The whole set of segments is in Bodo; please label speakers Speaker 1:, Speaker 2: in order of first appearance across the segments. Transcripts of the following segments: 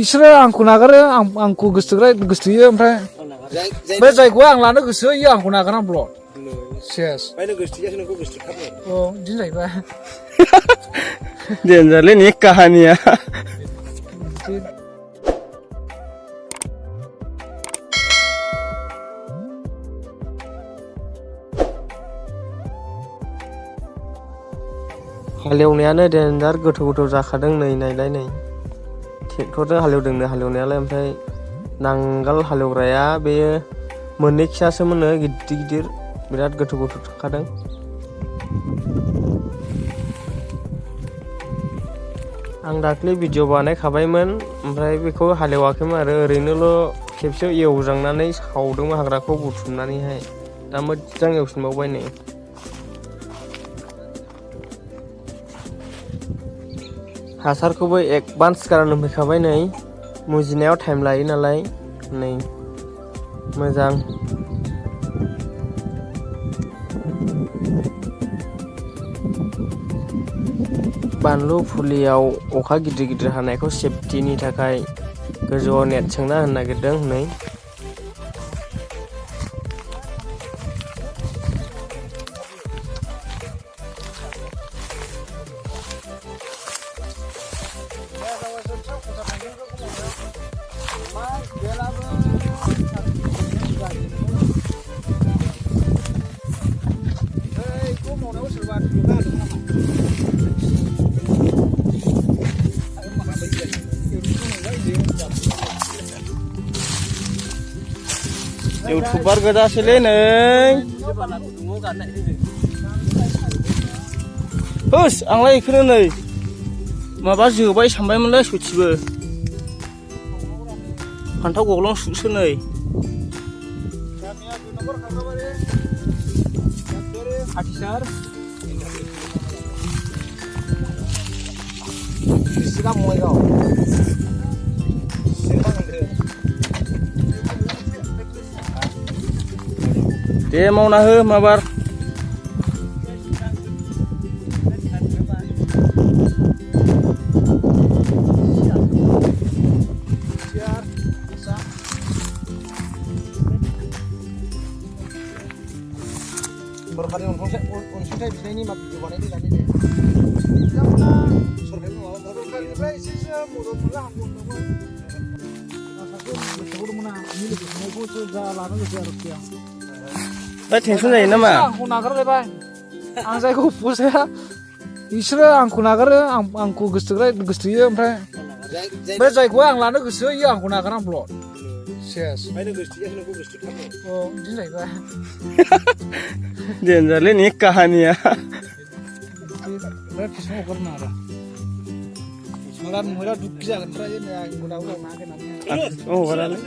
Speaker 1: इसोरो आंखौ नागारो आंखौ गोसोथोयो ओमफ्राय बे जायखौ आं लानो गोसो इयो आंखौ नागारा ब्लक सेस
Speaker 2: बायनो गोसोथोयासो नोंखौ गोसोथोथारनो
Speaker 1: औ बिदिनो जाहैबाय
Speaker 3: डेन्जारलै नि काहानिया हालेवनायानो डेन्जार गोथौ जाखादों नै नायलाय नै ट्रेक्टरजों हालेवनायालाय ओमफ्राय नांगाल हालेवग्राया बेयो मोननै खियासो मोनो गिदिर बिराद गोथौ थाखादों आं दाख्लै भिडिअ बानायखाबायमोन ओमफ्राय बेखौ हालेवाखैमोन आरो ओरैनोल' खेबसेयाव एवजांनानै सावदोंमोन हाग्राखौ बुथुमनानैहाय दा मोजां एवफिनबावबाय नै हासारखौबो एडभान्स गारनो फैखाबाय नै मुजिनायाव टाइम लायो नालाय नै मोजां बानलु फुलियाव अखा गिदिर हानायखौ सेफटिनि थाखाय गोजौआव नेट सोंना होनो नागिरदों नै इउटुबार गोजासोलै नै होस आंलाय बेखौनो नै माबा जोबाय सानबायमोनलै सयथिबो फान्थाव गग्लं सुसो नै दे मावना हो माबार
Speaker 2: सरखारनि अनसुंथाइ बिनायनि मा भिडिअ बानायनो लानाय सरखारनिफ्राय एसेसो मदद मोननो हागौमोन
Speaker 3: दा टेनसन जायो नामा
Speaker 1: आंखौ नागारलायबाय आं जायखौ फसाया इसोरो आंखौ नागारो आंखौ गोसोथोयो ओमफ्राय बे जायखौ आं लानो गोसो इयो आंखौ नागारा ब्लक सेस
Speaker 2: बायनो गोसोथोयासो नोंखौ गोसोथोथारनो
Speaker 1: औ बिदिनो जाहैबाय
Speaker 3: डेन्जारलै नि काहानिया
Speaker 1: बिराद फिसा हगारनो आरो माला नुहरा दुखु जागोन ओमफ्राय आंखौ दाबो
Speaker 3: हगारालै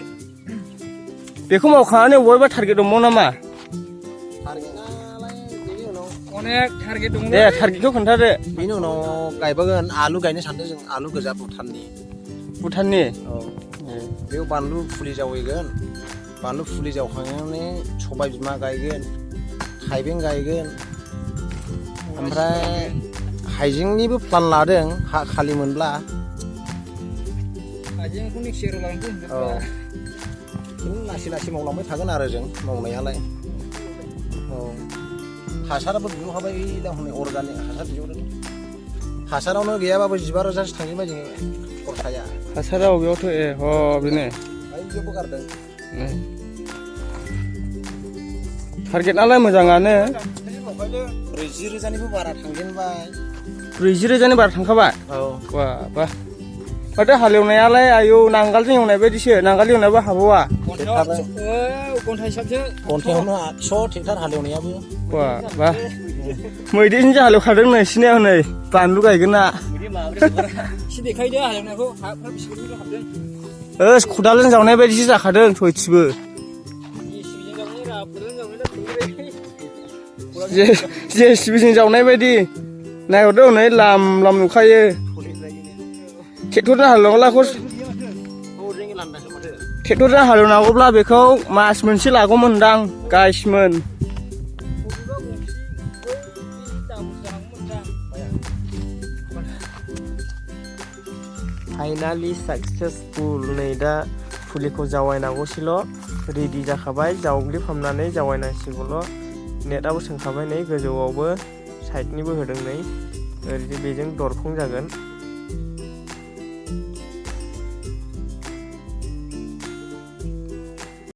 Speaker 3: बेखौ मावखांनानै बबेबा टारगेट दंबावो नामा
Speaker 1: अनेक टारगेट दङ
Speaker 3: दे टारगेटखौ खोन्थादो
Speaker 2: बेनि उनाव गायबागोन आलु गायनो सानदों जों आलु गोजा भुटाननि औ बेयाव बानलु फुलि जावैगोन बानलु फुलि जावखांनानै सबाय बिमा गायगोन थाइबें गायगोन ओमफ्राय हाइजेंनिबो प्लान लादों हा खालि मोनब्ला
Speaker 1: हाइजेंखौ नेक्स्ट इयाराव लांसै
Speaker 2: औ लासै मावलांबाय थागोन आरो जों मावनायालाय औ हासाराबो बिहरखाबाय दा हनै अर्गानिक हासार बिहरदों हासारावनो गैयाबाबो 15,000सो थांजोबबाय जोङो खरसाया
Speaker 3: हासारा अबेयावथ' बेनो
Speaker 2: बिदियावबो गारदों
Speaker 3: टारगेटआलाय मोजाङानो
Speaker 2: 40,000निबो बारा थांजेनबाय
Speaker 3: 40,000नि बारा थांखाबाय
Speaker 2: औ
Speaker 3: बा माथो हालेवनायालाय आयौ नांगालजों एवनाय बायदिसो नांगाल एवनायाबो हाबावा
Speaker 1: घन्टा हिसाबसो
Speaker 2: घन्टायावनो 800 ट्रेक्टर हालेवनायाबो
Speaker 3: बा मैदेरजों हालेवखादों नै सिनायाव नै बानलु गायगोन ना
Speaker 1: एसे देखायदो हालेवनायखौ हाफ्रा बेसेबां हाबदों
Speaker 3: खदालजों जावनाय बायदिसो जाखादों सयथिबो जेसिबिजों जावनाय बायदि नायहरदो हनै लाम नुखायो ट्रेक्टरजों हालेवनांगौब्ला बेखौ मास मोनसे लागौमोनदां गाइसमोन
Speaker 2: फाइन
Speaker 3: फाइनालि साक्सेसफुल नै दा फुलिखौ जावायनांगौसैल' रेडि जाखाबाय जावग्लिफामनानै जावायनांसिगौल' नेटआबो सोंखाबाय नै गोजौआवबो साइडनिबो होदों नै ओरै बेजों दरखं जागोन